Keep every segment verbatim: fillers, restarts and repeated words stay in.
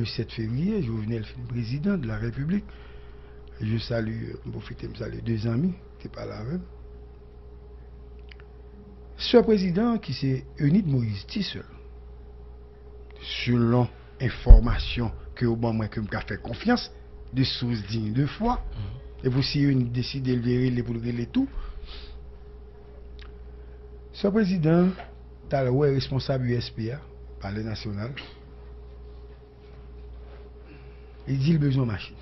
Le sèt fevriye, Jovenel fin prezidan de la Repiblik. Je salye, m pwofite m salye de zanmi ki te pale avè m. Sè prezidan an ki se Eunide Moïse, ti sè l, selon enfòmasyon ke yo ban mwen, ke m ka fè konfyans, de sous digne de foi, epi si Eunide deside l vle rele pou l rele tou, sè prezidan t al wè responsab U S P a, Palè Nasyonal. Li di l bezwen yon machin.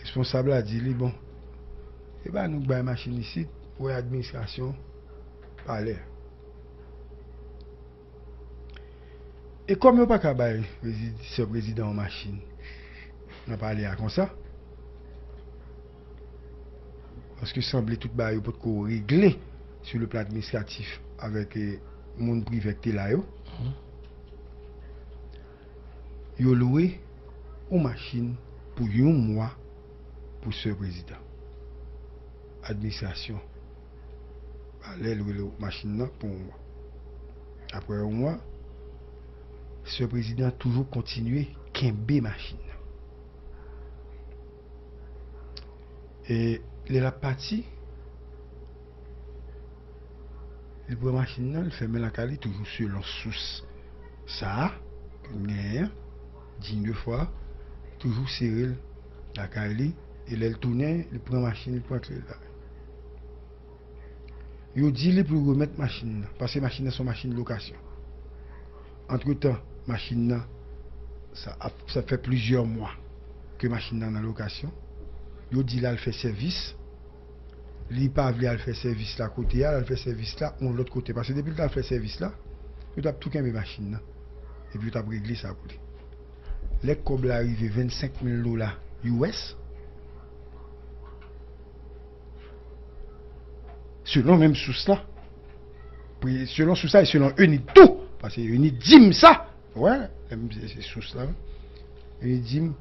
Responsab la di li, bon, se pa nou k bay machin isit, pou administrasyon palè. E kòm yo pa ka bay prezi- sè prezidan yon machin nan palè a konsa, paske sanble tout bagay yo potko regle sou le plan administratif avèk eh, moun prive ki te la yo. Yo lwe yon machin pou yon mwa pou sè prezidan. Administrasyon palè lwe machin nan pou yon mwa. Apre yon mwa, sè prezidan toujou kontinye kenbe machin nan. E lè l ap pati, li pran machin nan, li fèmen lakay li, toujou selon sous sa a ke m genyen an, digne de foi, toujou sere l lakay li, e lè l tounen, li pran machin, li pran kle l lakay. Yo di li pou l remèt machin nan, paske machin nan se yon machin lokasyon. Antretan, machin nan, sa ap, sa fè plizyè mwa ke machin nan nan lokasyon. Yo di l al fè sèvis. Li pa vle al fè sèvis la kote a, l al fè sèvis la yon lòt kote. Paske depi l t al fè sèvis la, yo t ap tou kenbe machin nan. Epi yo t ap regle sa pou li. Lè kòb la rive vennsenk mil dola U S, selon menm sous la, pri- selon sous la e selon Eunide tou, paske Eunide di m sa, wè, se sous la, Eunide di m,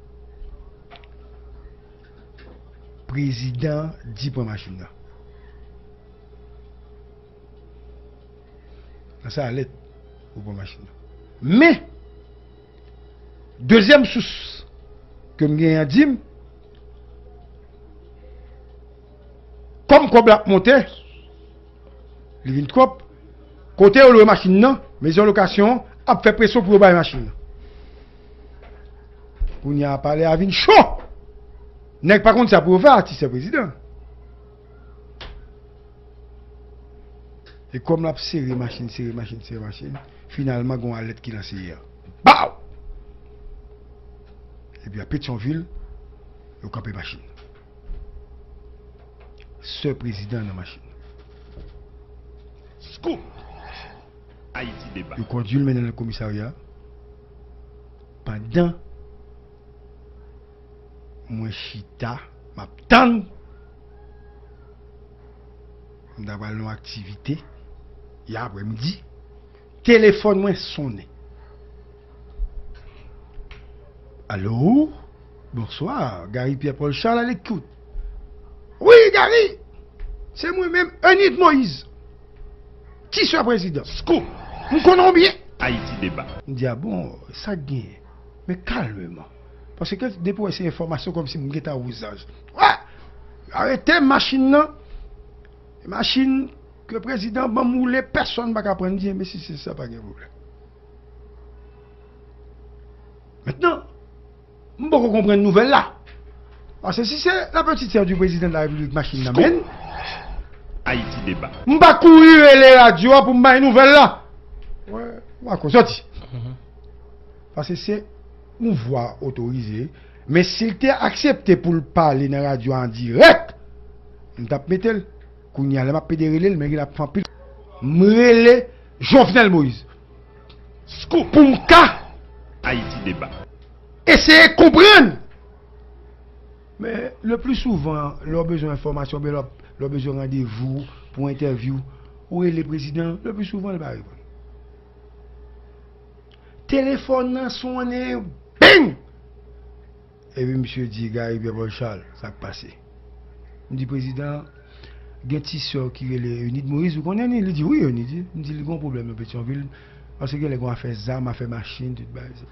prezidan di pran machin nan. Nan sa lèt pou pran machin nan. Men, dezyèm sous ke m genyen an di m, kòm kòb la ap monte, li vin twòp, kote yo lwe machin nan, mezon lokasyon an ap fè presyon pou yo bay machin nan. Kounye a, palè a vin cho. Nèg pa konn sa pou yo fè, atis prezidan. E kòm l ap sere machin, sere machin, sere machin, finalman, gen yon alèt ki lanse yè. Baw! Epi a Petyonvil, yo kanpe machin. Sè prezidan nan machin. Scoop! Haïti Débat. Yo kondui l mennen l nan komisarya. Pandan mwen chita, m ap tann. M ta pral nan yon aktivite yè aprèmidi. Telefòn mwen sonnen. Allô? Bonsoir, Gary Pierre Paul Charles à l'écoute. Wi, Gary! Se mwen menm, Eunide Moïse. Ti sè prezidan. Scoop! M konnen w byen. Haïti Débat. M di, a bon, sa k genyen? Men kalmeman. Paske depi w wè se enfòmasyon kòmsi m gentan wouzaj. Wè! Arete machin nan. Machin ke prezidan ban m woule, pèsonn pa ka pran. M di, enben si se sa, pa gen pwoblèm. Mentnan, m poko konprann nouvèl la. Paske si se la petite sœur du président de la République machin nan, men Haïti Débat. M pa kouri rele radyo a pou m bay nouvèl la. Wè, m pa ko soti. Paske se yon vwa otorize. Men si l te aksepte pou l pale nan radyo a an dirèk, m t ap mete l. Kounye a, lè m ap pede rele l, men l ap fè anpil. M rele Jovenel Moïse. Scoop! Pou m ka Haïti Débat. Eseye konprann. Men, le pli souvan, lè w bezwen enfòmasyon, oubyen lè w ap- lè w bezwen randevou pou entèvyou, ou rele prezidan, le pli souvan, li pa reponn. Telefòn nan sonnen, bing! Epi misye di, Gary Pierre Paul Charles, sa k pase? M di, prezidan, gen ti sè w ki rele Eunide Moïse, ou konnen ni? Li di, wi, Eunide. M di, li gen yon pwoblèm nan Petyonvil. Paske gen lè gen afè zam, afè machin, tout bagay sa.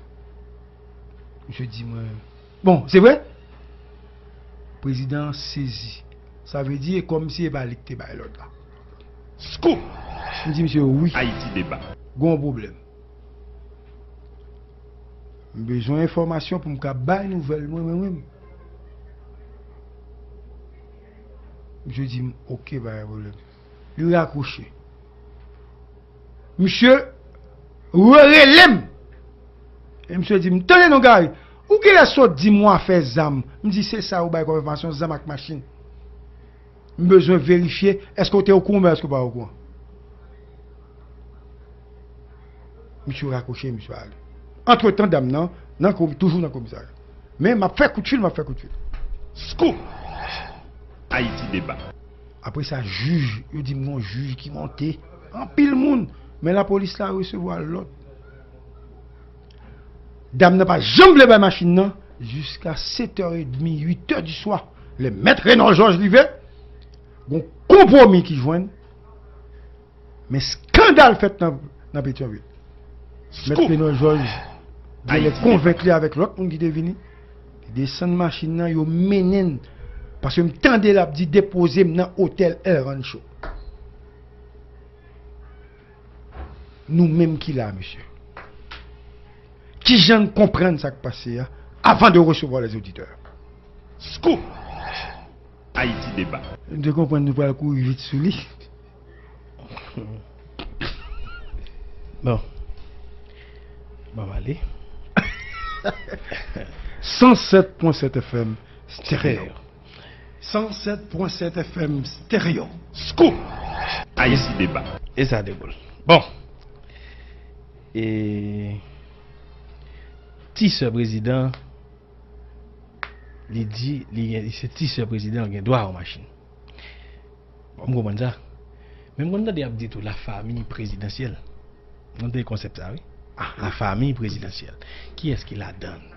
Misye di mwen, bon, se vre? Prezidan an sezi. Sa vle di, e kòmsi e pa li ki te bay lòd la. Scoop! M di misye, wi. Ayiti Deba. Gon pwoblèm. M bezwen enfòmasyon pou m ka bay nouvèl mwen, mwen menm. Misye di m, oke, pa gen pwoblèm. Li rakwoche. Misye rerele m. E misye di m, tande non, Gary, ou genlè sot di m w afè zam. M di, se sa ou bay kòm enfòmasyon, zam ak machin. M bezwen verifye, èske w te okouran oubyen èske w pa okouran? Misye rakwoche, misye ale. Antretan, dam nan, nan komi-, toujou nan komisarya. Men m ap fè kout fil, m ap fè kout fil. Scoop! Ayiti Deba. Apre sa, jij, yo di m gon jij ki monte. Anpil moun. Men lapolis la resevwa lòd. Dam nan pa janm vle bay machin nan jiska sèt è edmi, uit è di swa. Lè mèt Renò Jòj rive, gon konpwomi ki jwenn, men skandal fèt nan, nan Petyonvil. Mèt Renò Jòj genlè konvenk li avèk lòt moun ki te vini. Li desann machin nan, yo mennen n. Paske m tande l ap di, depoze m nan otèl El Rancho. Nou menm ki la, mesye. Kijan n konprann sa k pase a avan de resevwa les auditeurs? Scoop! Ayiti Deba. M te konprann nou pral kouri vit sou li. Bon. Bon, ale. San sèt pwen sèt F M Stereo. San sèt pwen sèt F M Stereo. Scoop! Ayiti Deba. E sa de boul. Bon. E ti sè prezidan, li di, li gen, se ti sè prezidan, li gen dwa yon machin. Bon, m konprann sa. Men m konn tande y ap di tou la famille présidentielle. Nou tande konsèp sa, wi. La famille présidentielle. Kiyès ki ladan l?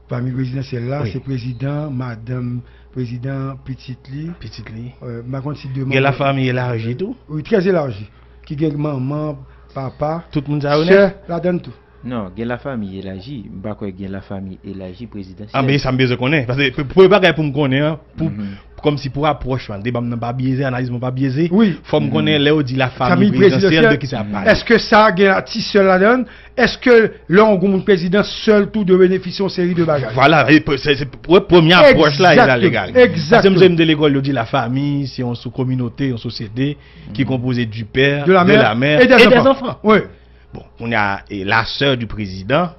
Pami prezidansyèl la, wi, se prezidan, madanm prezidan, pitit li. Pitit li. Euh, m pa konn si de manm. Gen la famille élargie tou? Wi, très élargie. Ki gen manman, papa, tout moun sa yo nèt? Sè ladan l tou. Non, gen la famille élargie. M pa kwè gen la famille élargie présidentielle. Ah, men sa m bezwen konnen. Paske pou, pou bagay pou m konnen an, pou, kòmsi pou apwòch mwen, deba m nan pa byeze, analiz mwen pa byeze. Wi. Fò m konnen lè yo di la famille présidentielle, de ki sa ap pale. Èske sa gen ti sè ladan l? Èske lè yon moun prezidan, sè l tou dwe benefisye yon seri de bagay? Vwala, e pre-, se, se pre-, premye apwòch la, e la legal. Egzakteman. Paske m te lekòl, yo di la famille, se yon sou kominote, yon sosyete ki konpoze du père, de la mère et des enfants. Wi. Bon, kounye a, e la sè du président,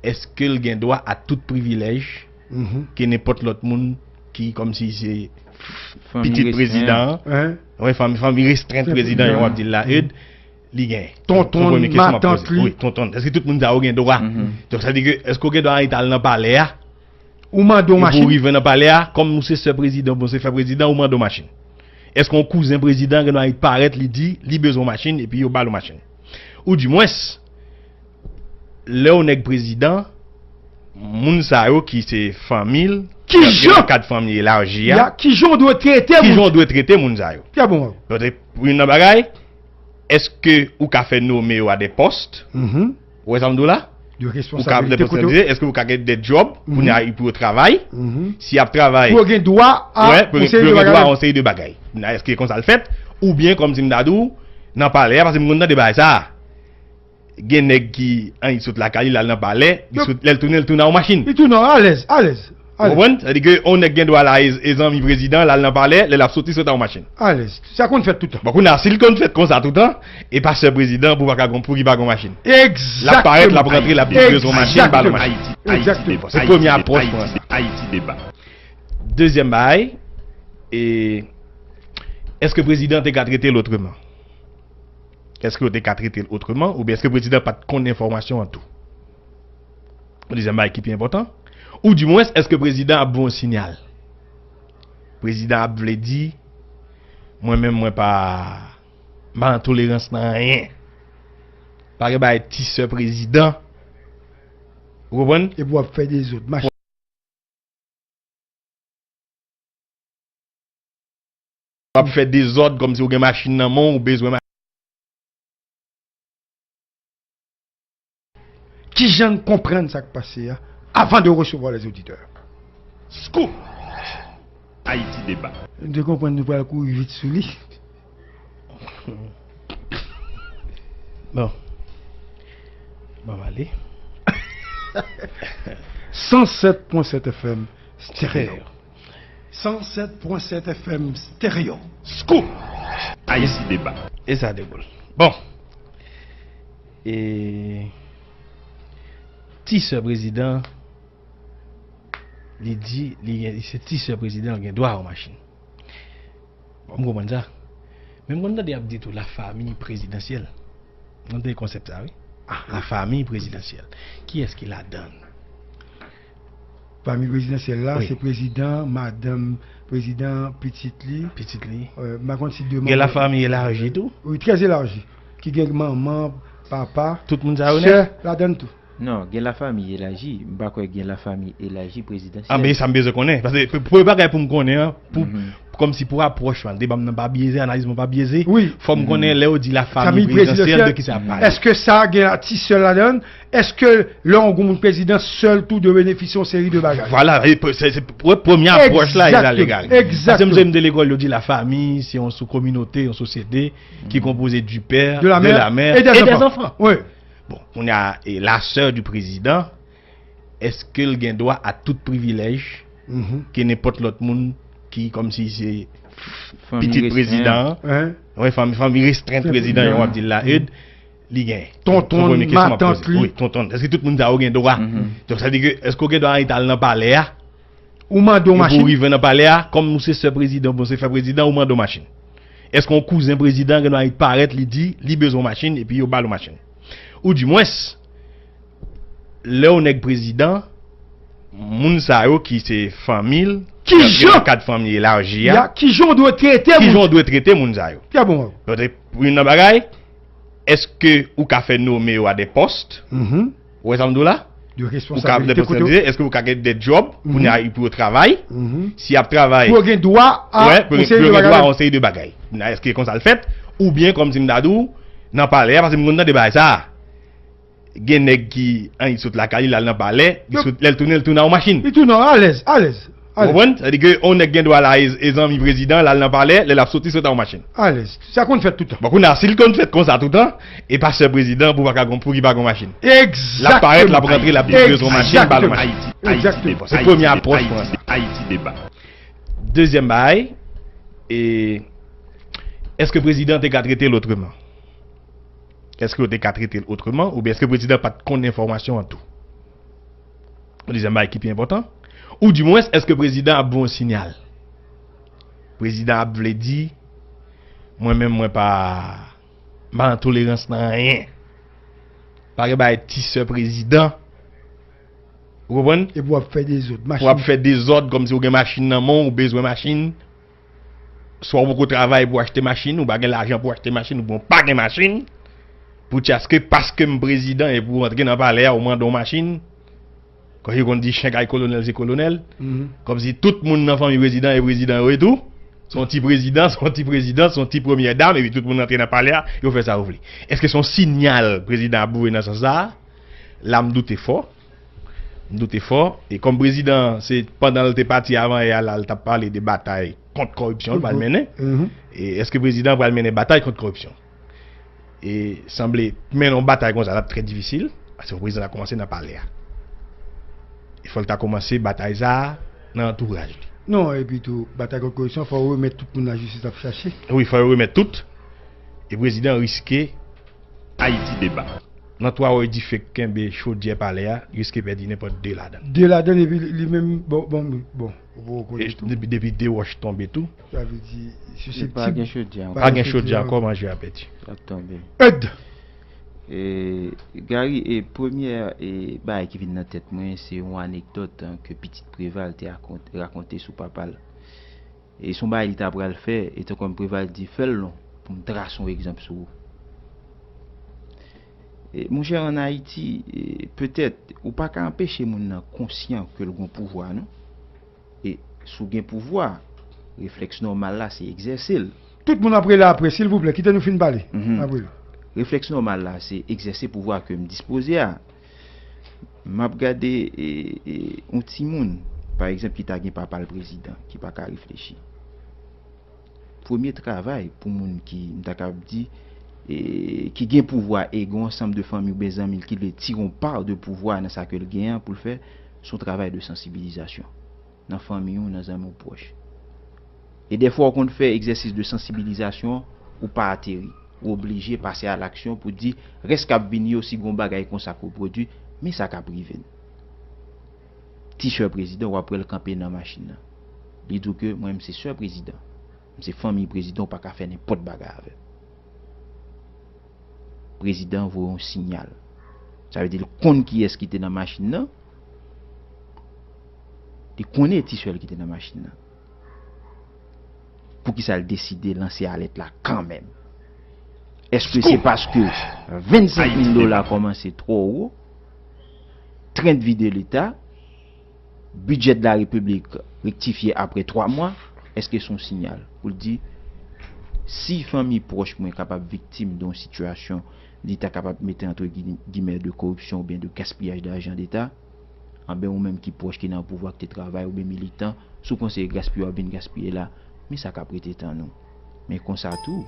èske l gen dwa a tout privilèj ke nenpòt lòt moun ki kòmsi se pitit prezidan an, wi, fanmi, fanmi restrent prezidan an, w ap di l la, Ed, li gen. Tonton, matant li. Wi, tonton. Èske tout moun sa yo gen dwa? Donk, sa di ke, èske w gen dwa annik al nan palè a? Ou mande yon machin. Epi w rive nan palè a, kòm ou se sè prezidan, oubyen se frè prezidan, ou mande yon machin. Èske yon kouzen prezidan gen dwa annik parèt, li di, li bezwen yon machin, epi yo ba l yon machin? Oudimwens, lè yon nèg prezidan, moun sa yo ki se fanmi l, nan kad fanmi elaji a, kijan w dwe trete moun sa yo? Trè bon. Donk, pou youn nan bagay, èske ou ka fè nome yo a de pòs? Ou wè sa m di w la? De responsabilite, èske ou ka gen de djòb pou yo travay? Si y ap travay, pou yo gen dwa a yon seri de bagay. Kounye a, èske konsa l fèt? Oubyen, kòmsi m ta di w, nan palè a, paske m konn tande bagay sa a. Gen nèg ki annik sot lakay li, l al nan palè, li sot, lè l tounen, l tounen a yon machin. Li tounen alèz, alèz, alèz. Ou konprann? Sa di ke yon nèg gen dwa la, e, e zanmi prezidan, l al nan palè, lè l ap soti, sot a yon machin. Alèz. Sa konn fèt toutan. Bon, kounye a, si l konn fèt konsa toutan, e pa sè prezidan pou pa ka gon, pou ki pa gon machin. Egzakteman. L ap parèt, l ap rantre, l ap di bezwen yon machin, ba l yon machin. Egzakteman. Se premye apwòch mwen. Ayiti Deba. Dezyèm bagay, e, èske prezidan te ka trete l otreman? Èske yo te ka trete l otreman, oubyen èske prezidan pa t konn enfòmasyon an tou? Dezyèm bagay ki pi enpòtan, oudimwens, èske prezidan ap voye yon siyal? Prezidan ap vle di, mwen menm, mwen pa, m pa nan tolerans nan anyen. Pa gen bagay ti sè prezidan. Ou konprann? Epi w ap fè dezòd, machin. W ap fè dezòd kòmsi w gen machin nan men w, ou bezwen machin. Kijan n konprann sa k pase a avan de resevwa les auditeurs? Scoop! Haïti Débat. M te konprann nou pral kouri vit sou li. Bon. Bon, ale. San sèt pwen sèt F M Stereo. San sèt pwen sèt F M Stereo. Scoop! Haïti Débat. E sa de boul. Bon. E ti sè prezidan, li di, li, li se ti sè prezidan, l gen dwa yon machin. Bon, m konprann sa. Men m konn tande y ap di tou la famille présidentielle. Nou tande konsèp sa, wi. La famille présidentielle. Kiyès ki ladan l? Pami prezidansyèl la, wi, se prezidan, madanm prezidan, pitit li. Pitit li. Euh, m pa konn si de manm. Gen la famille élargie tou? Wi, très élargie. Ki gen manman, papa, tout moun sa yo nèt? Sè ladan l tou. Non, gen la famille élargie. M pa kwè gen la famille élargie présidentielle. Ah, men sa m bezwen konnen. Paske pre-, premye bagay pou m konnen an, pou, kòmsi pou apwòch mwen, deba m nan pa byeze, analiz mwen pa byeze. Wi. Fò m konnen lè yo di la famille présidentielle, de ki sa ap pale. Èske sa gen ti sè ladan l? Èske lè yon gwo moun prezidan, sè l tou dwe benefisye yon seri de bagay? Vwala, e pre-, se, se pre-, premye apwòch la, e la legal. Egzakteman. Paske m te lekòl, yo di la famille, se yon sou kominote, yon sosyete ki konpoze du père, de la mère et des enfants. Wi. Bon, kounye a, e la sè du président, èske l gen dwa a tout privilèj ke nenpòt lòt moun ki kòmsi se pitit prezidan an? Wi, fanmi, fanmi restrent prezidan an, w ap di l la, Ed, li gen. Tonton, matant li. Wi, tonton. Èske tout moun sa yo gen dwa? Donk, sa di ke, èske w gen dwa annik al nan palè a? Ou mande yon machin? Pou rive nan palè a, kòm ou se sè prezidan, oubyen se frè prezidan, ou mande yon machin. Èske yon kouzen prezidan gen dwa annik parèt, li di, li bezwen yon machin, epi yo ba l yon machin? Ou di mwens, lè yon nèg prezidan, moun sa yo ki se fanmi l, ki jan, nan kad fanmi elaji a, kijan w dwe trete moun? Kijan w dwe trete moun sa yo? Trè bon. Donk, pou youn nan bagay, èske ou ka fè nome yo a de pòs? Ou wè sa m di w la? De responsabilite kote w. Èske ou ka gen de djòb pou yo travay? Si y ap travay, pou yo gen dwa a yon seri de bagay. Èske konsa l fèt? Oubyen, kòmsi m ta di w, nan palè a, paske m konn tande bagay sa a. Gen nèg ki annik sot lakay li, l al nan palè, lè l tounen, l tounen a yon machin. Li tounen alèz, alèz. Ou konprann? Sa di ke yon nèg gen dwa la, e, e zanmi prezidan, l al nan palè, lè l ap soti, sot a yon machin. Alèz. Sa konn fèt toutan. Bon, kounye a, si l konn fèt konsa toutan, e pa sè prezidan pou pa ka gon, pou ki pa gon machin. Egzakteman. L ap parèt, l ap rantre, l ap di l bezwen yon machin, ba l yon machin. Egzakteman. Se premye apwòch mwen sa. Haïti Débat. Dezyèm bagay, e, èske prezidan te ka trete l otreman? Èske yo te ka trete l otreman, oubyen èske prezidan pa t konn enfòmasyon an tou? Dezyèm bagay ki pi enpòtan, ou di mwens, èske prezidan ap voye yon siyal? Prezidan ap vle di, mwen menm, mwen pa, m pa nan tolerans nan anyen. Pa gen bagay ti sè prezidan. Ou konprann? Epi w ap fè dezòd. Ou ap fè dezòd, kòmsi ou gen machin nan men w, ou bezwen machin. Swa ou poko travay pou achte machin, ou pa gen lajan pou achte machin, oubyen ou pa gen machin, pou tchaske paske m prezidan epi ou antre nan palè a, ou mande yon machin. Kòm yo konn di, chen k ay kolonèl se kolonèl. Kòmsi tout moun nan fanmi prezidan e prezidan yo ye tou. Se yon ti prezidan, se yon ti prezidan, se yon ti premyè dam, epi tout moun antre nan palè a, yo fè sa yo vle. Èske se yon siyal prezidan ap voye nan sans sa a? La m doute fò. M doute fò. E kòm prezidan, se pandan l te pati avan yè a la, l t ap pale de batay kont kòripsyon l pral mennen. E èske prezidan pral mennen batay kont kòripsyon? E sanble mennen yon batay konsa, l ap trè difisil. Paske prezidan ta kòmanse nan palè a. E fò l ta kòmanse batay sa a nan antouraj li. Non, epi tou, batay kont kòripsyon, fò yo remèt tout moun lajistis ap chache. Wi, fò yo remèt tout. E prezidan riske Haïti Débat. Nan twa wè dife k kenbe chodyè palè a, li riske pèdi nenpòt de ladan l. De ladan l, epi li, li menm, bon, bon, bon, ou poko konnen tou. Depi, depi de wòch tonbe tou. Sa vle di, siseptib. Pa gen chodyè ankò. Pa gen chodyè ankò, manje a pèdi. L ap tonbe. Ed! E, Gary, e, premyè, e, bagay ki vin nan tèt mwen, se yon anekdòt, an, ke pitit Preval te akont-, rakonte sou papa l. E se yon bagay li ta pral fè, e tankou Preval di, fè l non, pou m trase yon egzanp sou ou. E, monchè, ann Ayiti, e, petèt, ou pa ka anpeche moun nan konsyan ke l gon pouvwa, non. E si w gen pouvwa, reflèks nòmal la, se egzèse l. Tout moun ap rele apre, silvouplè, kite nou fin pale. Ap rele. Reflèks nòmal la, se egzèse pouvwa ke m dispoze a. M ap gade e, e, yon timoun, pa egzanp, ki ta gen papa l prezidan, ki pa ka reflechi. Premye travay pou moun ki, m ta kapab di, e, ki gen pouvwa e gen yon ansanm de fanmi oubyen zanmi l ki vle tire yon pa de pouvwa nan sa ke l gen an pou l fè, se yon travay de sansibilizasyon nan fanmi w, nan zanmi w pwòch. E dèfwa w konn fè egzèsis de sansibilizasyon, ou pa ateri. Ou oblije pase a laksyon pou di, rès k ap vini yo, si gon bagay konsa k repwodui, men sa k ap rive n. Ti sè prezidan, w ap wè l kanpe nan machin nan. Li di w ke mwen, m se sè prezidan. M se fanmi prezidan, w pa ka fè nenpòt bagay avè m. Prezidan voye yon sinyal. Sa vle di l konn kiyès ki te nan machin nan. Li konnen ti sè l ki te nan machin nan. Poukisa l deside lanse alèt la kanmenm? Èske se paske vennsenk mil dola kòmanse twò wo? Trend vide leta, bidjè de la repiblik rektifye apre twa mwa, èske se yon sinyal pou l di, si fanmi pwòch mwen kapab viktim de yon sitiyasyon li ta kapab mete antre gi- gimè de koripsyon oubyen de gaspiyaj dajan deta, anben ou menm ki pwòch, ki nan pouvwa, ki te travay, oubyen militan, si w panse gaspiye w ap vin gaspiye la, men sa k ap rete tan nou. Men konsa tou,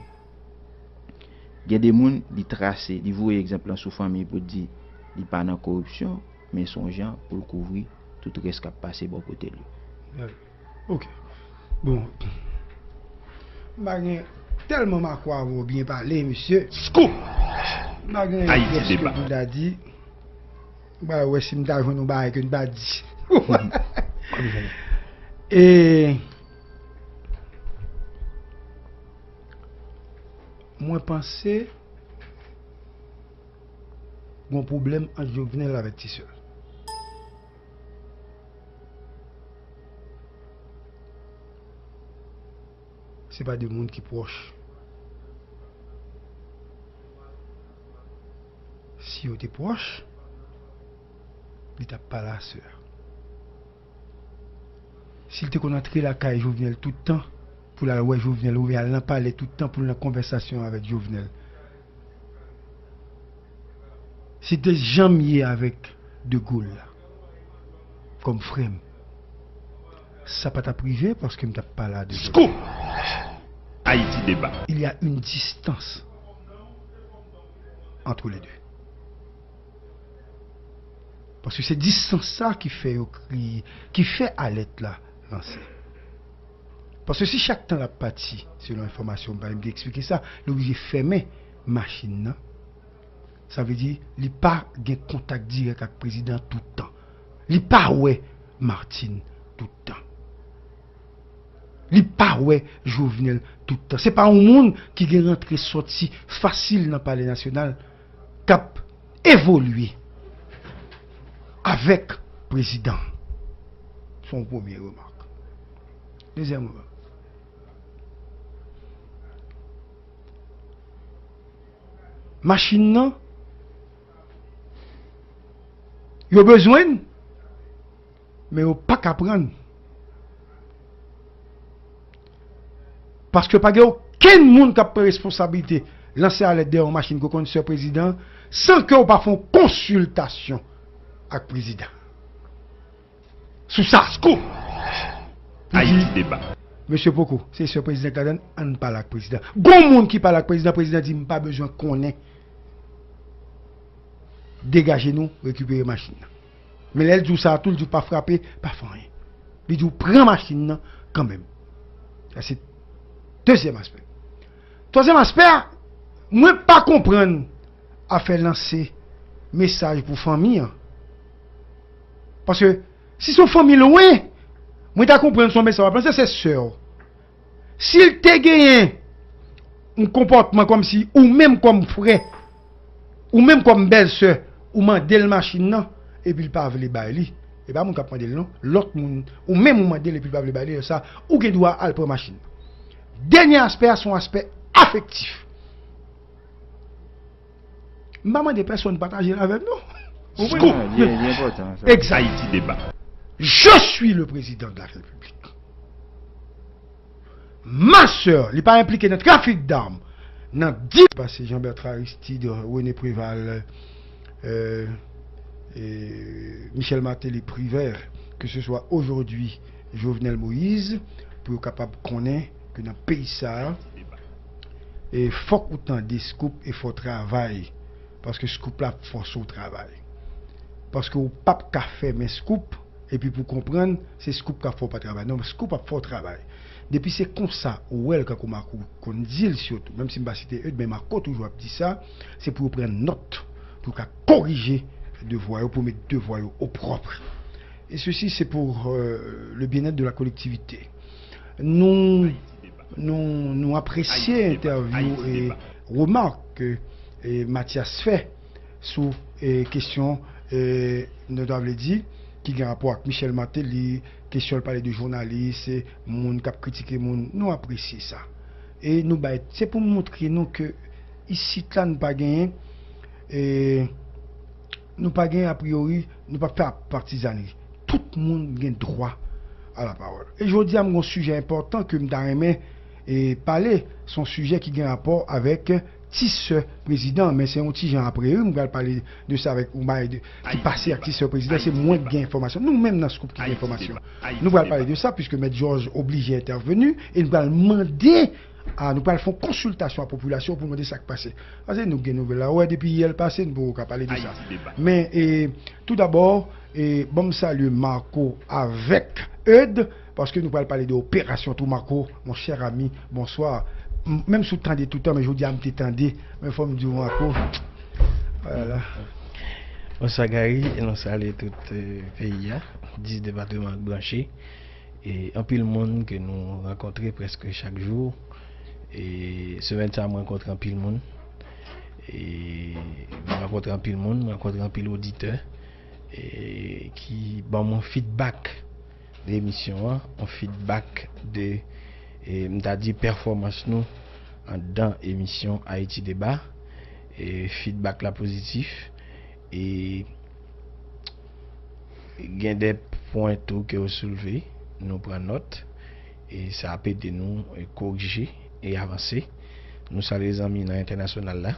gen de moun, li trase, li voye egzanp lan sou fanmi pou di li pa nan koripsyon, men se yon jan pou l kouvri tout rès k ap pase bò kote l yo. Ok. Bon. M pa gen tèlman makwa pou byen pale, mesye. Scoop! M pa gen Ayiti deba pou ta di. M pa wè si m ta jwenn yon bagay ke m ta di. E mwen panse gon pwoblèm ant Jovenel avèk Ti Sè. Se pa de moun ki pwòch. Si yo te pwòch, li t ap pale a sè a. Si l te konn antre lakay Jovenel tout tan, pou l al wè Jovenel, oubyen al nan palè tout tan pou l nan konvèsasyon avèk Jovenel. Si te jan m ye avèk De Gaulle la, kòm frè m, sa pa t ap rive paske m t ap pale a De Gaulle. Scoop! Haïti Débat. Il y a une distance entre les deux. Paske se distans sa ki fè yo kriye, ki fè alèt la lanse. Paske si chak tan l ap pati, selon enfòmasyon m pa menm ki eksplike sa, li oblije fèmen machin nan. Sa vle di, li pa gen kontak dirèk ak prezidan tout tan. Li pa wè Martine tout tan. Li pa wè Jovenel tout tan. Se pa yon moun ki gen rantre sòti fasil nan palè nasyonal k ap evolye avèk prezidan. Se yon premye remak. Dezyèm remak. Machin nan, yo bezwen l, men yo pa ka pran l. Paske pa gen okenn moun k ap pran responsablite lanse alèt dèyè yon machin ke w konn sè prezidan an san ke w pa fè yon konsiltasyon ak prezidan an sou sa. Scoop! Pou di, Ayiti Débat. Mesye Poko, se sè prezidan k ladan l, ann pale ak prezidan. Gon moun ki pale ak prezidan, prezidan di, m pa bezwen konnen. Degaje nou, rekipere machin nan. Men lè l di w sa a tou, l di w pa frape, pa fè anyen. Li di w pran machin nan kanmenm. Sa se dezyèm aspè. Twazyèm aspè a, mwen pa konprann afè lanse mesaj pou fanmi an. Paske si se yon fanmi lwen, mwen ta konprann se yon mesaj w ap lanse, se sè w. Si l te genyen yon konpòtman kòmsi ou menm kòm frè, ou menm kòm bèlsè, ou mande l machin nan, epi l pa vle bay li, e pa moun k ap mande l non, lòt moun, ou menm ou mande l epi l pa vle bay li, lè sa, ou gen dwa al pran machin nan. Dènye aspè a se yon aspè afektif. M pa mande pèsonn pataje l avè m non. Ou konprann? Scoop! Li enpòtan sa. Exact. Haïti Débat. Je suis le président de la République. Ma sè, li pa enplike nan trafik dam, nan di pase Jean Bertrand Aristide, René Préval, euh, eh, Michel Martelly, Privert, que ce soit aujourd'hui Jovenel Moïse, pou yo kapab konnen ke nan peyi sa a, e fòk ou tande Scoop e fò travay, paske Scoop la ap fòse w travay. Paske ou p ap ka fèmen Scoop, epi pou konprann, se Scoop k ap fè w pa travay. Non, Scoop ap fè w travay. Depi se konsa ou wè l, kankou Marco konn di l sitou, menm si m pa site Eudes, men Marco toujou ap di sa, se pou yo pran nòt, pou yo ka korije devwa yo, pou yo met devwa yo o pwòp. Et ceci, c'est pour euh, le bien-être de la collectivité. Nou, nou, nou apresye entèvyou e remak ke e, Mathias fè sou e, kesyon e, nou ta vle di, ki gen rapò ak Michel Martelly, kesyon l pale de jounalis, e, moun k ap kritike moun, nou apresye sa. E nou bay, se pou montre nou ke isit la nou pa genyen, e, nou pa genyen apriyori, nou pa fè patizanri. Tout moun gen dwa a la pawòl. E jodi a, m gen yon sijè enpòtan ke m ta renmen e, pale, se yon sijè ki gen rapò avèk ti sè prezidan, men se yon ti jan apre, wi, m pral pale de sa avèk ou bay de, ki pase ak ti sè prezidan, se mwen ki gen enfòmasyon. Nou menm nan Scoop ki gen enfòmasyon. Nou pral pale de sa, piske Mèt Georges oblije entèveni, e nou pral mande, a, nou pral fè yon konsiltasyon a popilasyon pou mande sa k pase. Paske nou gen nouvèl la, wè, depi yè l pase, nou poko ka pale de sa. Men, e, tou dabò, e, ban m salye Marco avèk Eudes, paske nou pral pale de operasyon tou. Marco, mon cher ami, bonsoir. M- Menm si w tande toutan, men jodi a m te tande. Men fò m di w, Marco, wala. Bonswa Gary, e nou salye tout eh, peyi a, dis depatman k branche. E anpil moun ke nou rankontre prèske chak jou. E semèn sa a, m rankontre anpil moun. E m rankontre anpil moun, m rankontre anpil oditè e ki ban m yon feedback de emisyon an, yon feedback de, e, m ta di, pèfòmans nou anndan emisyon Ayiti Deba. E feedback la pozitif. E gen de pwen tou ke w soulve, nou pran nòt. E sa ap ede nou e, korije e avanse. Nou salye zanmi nan entènasyonal la,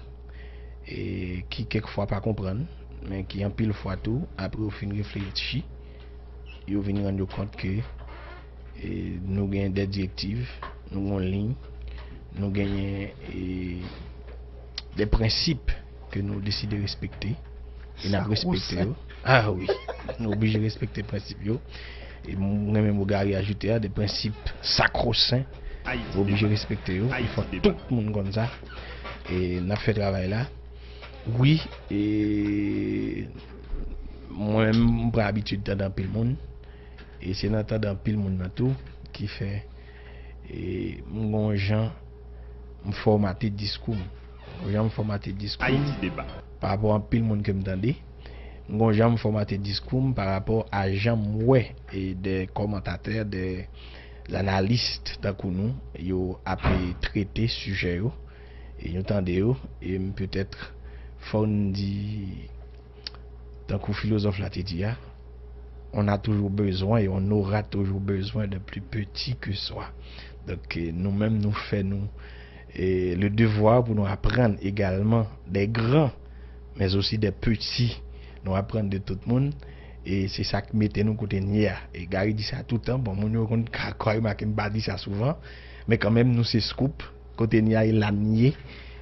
e ki kèk fwa pa konprann, men ki anpil fwa tou, apre yo fin reflechi, yo vin rann yo kont ke e, nou gen de direktiv, nou gen yon liy, nou genyen e, de prensip ke nou deside respekte, e n ap respekte yo. Ah wi, nou oblije respekte prensip yo. E m renmen mo Gary ajoute a, de prensip sakrosen, nou oblije respekte yo. E fò tout moun konn sa. E n ap fè travay la. Wi, e mwen menm, m pran abitid tande anpil moun. E se nan tande anpil moun nan tou ki fè e, m gon jan m fòmate diskou m. M gon jan m fòmate diskou m pa rapò anpil moun ke m tande. M gon jan m fòmate diskou m pa rapò a jan m wè e de kòmantatè, de analis tankou nou, yo ap trete sijè yo. E nou tande yo, e m petèt fò n di tankou filozòf la te di a, on a toujours besoin et on aura toujours besoin de plus petit que soi. Donk, e, nou menm, nou fè nou e, le devoir pou nou aprann egalman de gran, men osi de peti. Nou aprann de tout moun, e se sa k mete nou kote n ye a. E Gary di sa toutan, bon, moun yo konn ka, ka remake m pa di sa souvan, men kanmenm, nou se Scoop, kote n ye a e la n ye,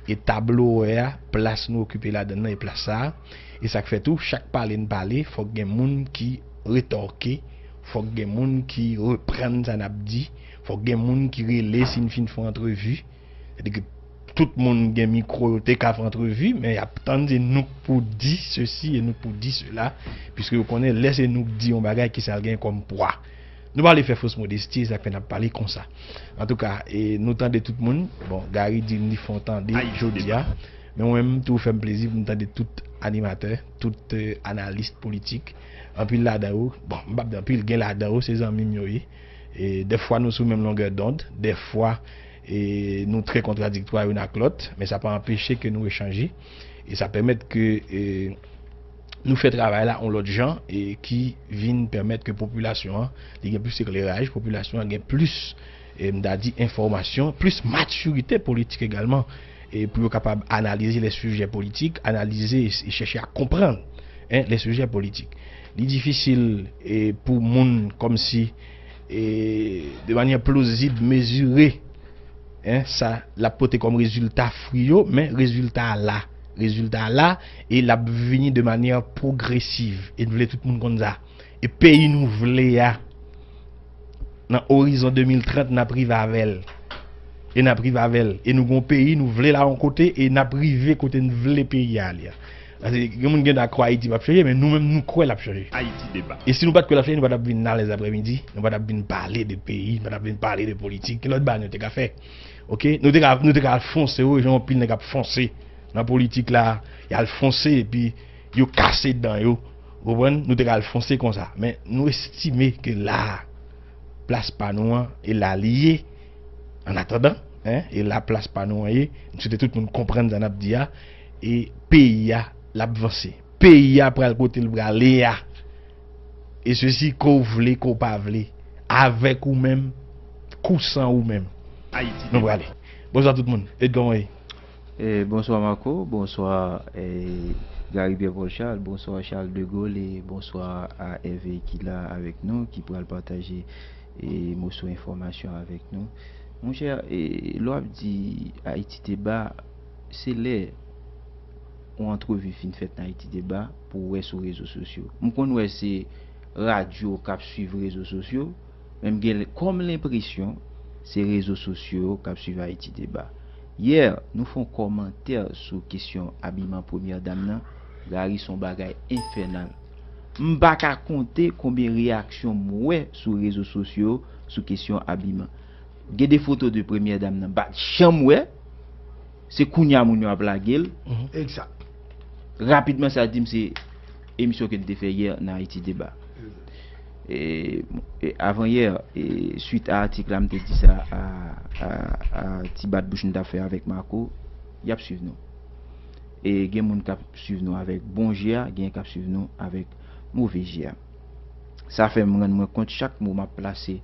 e tablo w wè a, plas nou okipe ladan l lan e plas sa a. E sa k fè tou, chak pale n pale, fòk gen moun ki retòke, fòk gen moun ki reprann sa n ap di, fòk gen moun ki rele si n fin fè yon antrevi. Sètadi ke tout moun gen mikwo, yo te ka fè antrevi, men y ap tann se nou k pou di sesi e nou k pou di sela, piske yo konnen lè se nou k di yon bagay, kisa l gen kòm pwa. Nou pa vle fè fos modesti, e sa k fè n ap pale konsa. Antouka, e nou tande tout moun. Bon, Gary di m li fè w tande jodi a. Men mwen menm tou, fè m plezi pou m tande tout animatè, tout e, analis politik. Anpil ladan yo, bon, m p ap di anpil, gen ladan yo, se zanmi m yo ye. E dèfwa nou sou menm longè dond, dèfwa e, nou trè kontradiktwa youn ak lòt, men sa pa anpeche ke nou echanje. E sa pèmèt ke e, nou fè travay la yon lòt jan e ki vin pèmèt ke popilasyon an, li gen plis ekleraj, popilasyon an gen plis, e, m ta di, enfòmasyon, plis matirite politik egalman, e pou yo kapab analize lè sijè politik, analize e, e chèche a konprann Hein, les sujets politiques. Li difisil e, pou moun kòmsi e, de manyè plozib mezire hein, sa l ap pote kòm rezilta fwi yo, men rezilta a la. Rezilta a la e l ap vini de manyè pwogresiv. E n vle tout moun konn sa. E peyi nou vle a, nan orizon de mil trant, n ap rive avè l. E n ap rive avè l. E nou gon peyi, nou vle l a yon kote, e n ap rive kote n vle peyi a ale a. Paske gen moun gen dwa kwè Ayiti p ap chanje, men nou menm nou kwè l ap chanje. Ayiti deba. E si nou pa t kwè l ap chanje, nou pa t ap vin alèz aprèmidi, nou pa t ap vin pale de peyi, nou pa t ap vin pale de politik. Ki lòt bagay nou te ka fè? Oke? Nou te ka, nou te ka al fonse, wi, jan yon pil nèg ap fonse nan politik la, y al fonse, epi yo kase dan yo. Ou konprann? Nou te ka al fonse konsa. Men nou estime ke la a, plas pa nou an, e la li ye, an atandan, hein, e la plas pa nou an ye, m swete tout moun konprann sa n ap di a, e peyi a, l ap vanse. Peyi a pral kote l prale a. E sesi, ke w vle, ke w pa vle, avèk ou menm, kou san ou menm. Ayiti nou prale. Bonswa tout moun. Edgar Henry. E, bonswa Marco, bonswa e, Gary Pierre Paul Charles, bonswa Charles de Gaulle e bonswa a Hervé ki la avèk nou, ki pral pataje e, moso enfòmasyon avèk nou. Monchè, e, lè w ap di Ayiti te ba, se lè yon antrevi fin fèt nan Ayiti te ba pou w wè sou rezo sosyo. M konn wè se radyo k ap swiv rezo sosyo, men m gen kòm lenpresyon se rezo sosyo k ap swiv Ayiti te ba. Yè, nou fè yon kòmantè sou kesyon abiman premyè dam nan, Gary, se yon bagay enfènal. M pa ka konte konbyen reyaksyon m wè sou rezo sosyo sou kesyon abiman. Gen de foto de premyè dam nan m pa t janm wè. Se kounye a moun yo ap lage l. Egzak. Rapidman sa di m se emisyon ke n te fè yè nan Ayiti Deba. E, e avan yè, e, swit a atik la m te di sa a, a, a ti bat bouch m t ap fè avèk Marco, y ap swiv nou. E gen moun k ap swiv nou avèk bon je a, gen k ap swiv nou avèk move je a. Sa fè m rann mwen kont chak mo m ap plase